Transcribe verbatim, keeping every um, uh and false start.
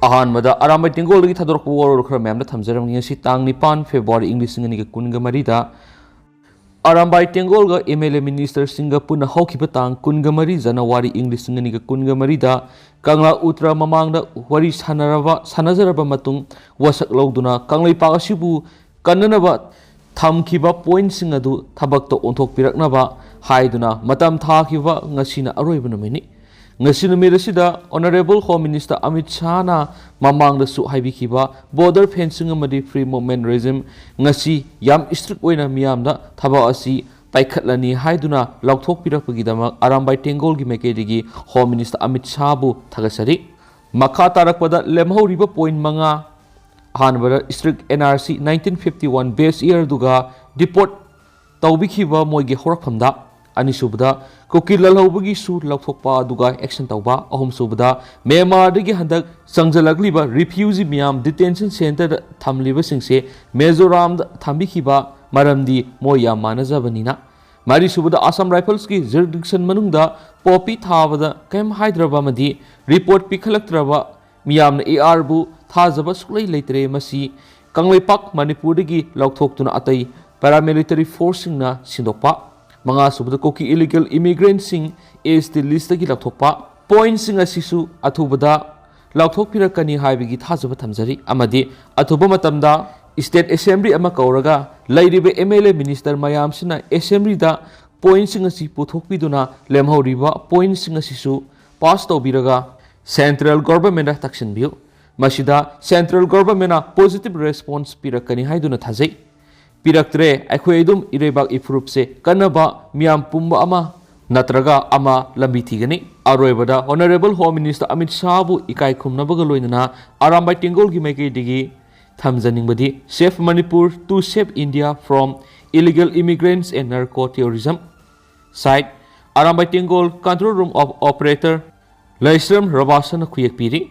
ꯑꯍꯥꯟꯕꯗ ꯑꯔꯥꯝꯕꯥꯏ ꯇꯦꯡꯒꯣꯜꯗꯒꯤ ꯊꯥꯗꯣꯔꯛꯄ ꯋꯥꯔꯣꯜ ꯈꯔ ꯃꯌꯥꯝꯗ ꯊꯝꯖꯔꯝꯒꯦ꯫ ꯉꯁꯤ ꯇꯥꯡ ꯅꯤꯄꯥꯟ ꯐꯦꯕ꯭ꯔꯨꯋꯥꯔꯤ, ꯏꯪ ꯂꯤꯁꯤꯡ ꯑꯅꯤꯒ ꯀꯨꯟꯒ ꯃꯔꯤꯗ ꯑꯔꯥꯝꯕꯥꯏ ꯇꯦꯡꯒꯣꯜꯒ ꯑꯦꯝ ꯑꯦꯜ ꯑꯦ ꯃꯤꯅꯤꯁꯇꯔꯁꯤꯡꯒ ꯄꯨꯟꯅ ꯍꯧꯈꯤꯕ ꯇꯥꯡ ꯀꯨꯟꯒ ꯃꯔꯤ ꯖꯅꯋꯥꯔꯤ, ꯏꯪ ꯂꯤꯁꯤꯡ ꯑꯅꯤꯒ ꯀꯨꯟꯒ ꯃꯔꯤꯗ ꯀꯪꯂꯥ ꯎꯇ꯭ꯔ ꯃꯃꯥꯡꯗ ꯋꯥꯔꯤ ꯁꯥꯟꯅꯔꯕ, ꯁꯥꯟꯅꯖꯔꯕ ꯃꯇꯨꯡ ꯋꯥꯁꯛ ꯂꯧꯗꯨꯅ ꯀꯪꯂꯩꯄꯥꯛ ꯑꯁꯤꯕꯨ ꯀꯟꯅꯅꯕ ꯊꯝꯈꯤꯕ ꯄꯣꯏꯟꯠꯁꯤꯡ ꯑꯗꯨ ꯊꯕꯛꯇ ꯑꯣꯟꯊꯣꯛꯄꯤꯔꯛꯅꯕ ꯍꯥꯏꯗꯨꯅ ꯃꯇꯝ ꯊꯥꯈꯤꯕ ꯉꯁꯤꯅ ꯑꯔꯣꯏꯕ ꯅꯨꯃꯤꯠꯅꯤ꯫ ꯉꯁꯤ ꯅꯨꯃꯤꯠ ꯑꯁꯤꯗ Honourable Home Minister ꯑꯃꯤꯠ ꯁꯥꯍꯅ ꯃꯃꯥꯡꯗꯁꯨ ꯍꯥꯏꯕꯤꯈꯤꯕ border fencing ꯑꯃꯗꯤ free movement regime ꯉꯁꯤ ꯌꯥꯝ strict ꯑꯣꯏꯅ ꯃꯤꯌꯥꯝꯗ ꯊꯕꯛ ꯑꯁꯤ ꯄꯥꯏꯈꯠꯂꯅꯤ ꯍꯥꯏꯗꯨꯅ ꯂꯥꯎꯊꯣꯛꯄꯤꯔꯛꯄꯒꯤꯗꯃꯛ ꯑꯔꯥꯝꯕꯥꯏ ꯇꯦꯡꯒꯣꯜꯒꯤ ꯃꯥꯏꯀꯩꯗꯒꯤ Home Minister ꯑꯃꯤꯠ ꯁꯥꯍꯕꯨ ꯊꯥꯒꯠꯆꯔꯤ꯫ ꯃꯈꯥ ꯇꯥꯔꯛꯄꯗ ꯂꯦꯝꯍꯧꯔꯤꯕ ꯄꯣꯏꯟꯠ ꯃꯉꯥ, ꯑꯍꯥꯟꯕꯗ strict N R C nineteen fifty one base year ꯑꯗꯨꯒ deport ꯇꯧꯕꯤꯈꯤꯕ ꯃꯣꯏꯒꯤ ꯍꯧꯔꯛꯐꯝꯗ, ꯑꯅꯤꯁꯨꯕꯗ ꯀꯨꯀꯤ ꯂꯥꯜꯍꯧꯕꯒꯤꯁꯨ ꯂꯧꯊꯣꯛꯄ ꯑꯗꯨꯒ action ꯇꯧꯕ, ꯑꯍꯨꯝꯁꯨꯕꯗ ꯃ꯭ꯌꯥꯟꯃꯥꯔꯗꯒꯤ ꯍꯟꯗꯛ ꯆꯪꯁꯤꯜꯂꯛꯂꯤꯕ refugee ꯃꯤꯌꯥꯝ detention centreꯗ ꯊꯝꯂꯤꯕꯁꯤꯡꯁꯦ ꯃꯤꯖꯣꯔꯥꯝꯗ ꯊꯝꯕꯤꯈꯤꯕ, ꯃꯔꯝꯗꯤ ꯃꯣꯏ ꯌꯥꯝ ꯃꯥꯟꯅꯖꯕꯅꯤꯅ꯫ ꯃꯔꯤꯁꯨꯕꯗ Assam Riflesꯀꯤ jurisdiction ꯃꯅꯨꯡꯗ poppy ꯊꯥꯕꯗ ꯀꯔꯤꯝ ꯍꯥꯏꯗ꯭ꯔꯕ ꯑꯃꯗꯤ report ꯄꯤꯈꯠꯂꯛꯇ꯭ꯔꯕ ꯃꯤꯌꯥꯝꯅ ARꯕꯨ ꯊꯥꯖꯕ ꯁꯨꯛꯂꯩ ꯂꯩꯇ꯭ꯔꯦ꯫ ꯃꯁꯤ ꯀꯪꯂꯩꯄꯥꯛ ꯃꯅꯤꯄꯨꯔꯗꯒꯤ ꯂꯧꯊꯣꯛꯇꯨꯅ ꯑꯇꯩ paramilitary forceꯁꯤꯡꯅ ꯁꯤꯟꯗꯣꯛꯄ꯫ ꯃꯉꯥꯁꯨꯕꯗ ꯀꯨꯀꯤ illegal immigrantꯁꯤꯡ S T listꯇꯒꯤ ꯂꯧꯊꯣꯛꯄ꯫ ꯄꯣꯏꯟꯠꯁꯤꯡ ꯑꯁꯤꯁꯨ ꯑꯊꯨꯕꯗ ꯂꯥꯎꯊꯣꯛꯄꯤꯔꯛꯀꯅꯤ ꯍꯥꯏꯕꯒꯤ ꯊꯥꯖꯕ ꯊꯝꯖꯔꯤ ꯑꯃꯗꯤ ꯑꯊꯨꯕ ꯃꯇꯝꯗ state assembly ꯑꯃ ꯀꯧꯔꯒ ꯂꯩꯔꯤꯕ M L A minister ꯃꯌꯥꯝꯁꯤꯅ assemblyꯗ ꯄꯣꯏꯟꯠꯁꯤꯡ ꯑꯁꯤ ꯄꯨꯊꯣꯛꯄꯤꯗꯨꯅ ꯂꯦꯝꯍꯧꯔꯤꯕ ꯄꯣꯏꯟꯠꯁꯤꯡ ꯑꯁꯤꯁꯨ pass ꯇꯧꯕꯤꯔꯒ central governmentꯇ ꯇꯥꯛꯁꯤꯟꯕꯤꯌꯨ꯫ ꯃꯁꯤꯗ central governmentꯅ positive response ꯄꯤꯔꯛꯀꯅꯤ ꯍꯥꯏꯗꯨꯅ ꯊꯥꯖꯩ꯫ ꯄꯤꯔꯛꯇ꯭ꯔꯦ, ꯑꯩꯈꯣꯏ ꯑꯗꯨꯝ ꯏꯔꯩꯕꯥꯛ ꯏꯐꯨꯔꯨꯞꯁꯦ ꯀꯟꯅꯕ ꯃꯤꯌꯥꯝ ꯄꯨꯝꯕ ꯑꯃ ꯅꯠꯇ꯭ꯔꯒ ꯑꯃ ꯂꯝꯕꯤ ꯊꯤꯒꯅꯤ꯫ ꯑꯔꯣꯏꯕꯗ Honourable Home Minister ꯑꯃꯤꯠ ꯁꯥꯍꯕꯨ ꯏꯀꯥꯏ ꯈꯨꯝꯅꯕꯒ ꯂꯣꯏꯅꯅ ꯑꯔꯥꯝꯕꯥꯏ ꯇꯦꯡꯒꯣꯜꯒꯤ ꯃꯥꯏꯀꯩꯗꯒꯤ ꯊꯝꯖꯅꯤꯡꯕꯗꯤ Save Manipur to Save India from Illegal Immigrants and Narco Terrorism꯫ Site, Arambai ꯇꯦꯡꯒꯣꯜ, Control Room of Operator ꯂꯩꯁ꯭ꯔꯝ ꯔꯕꯥꯁꯅ ꯈꯨꯌꯦꯛ ꯄꯤꯔꯤ꯫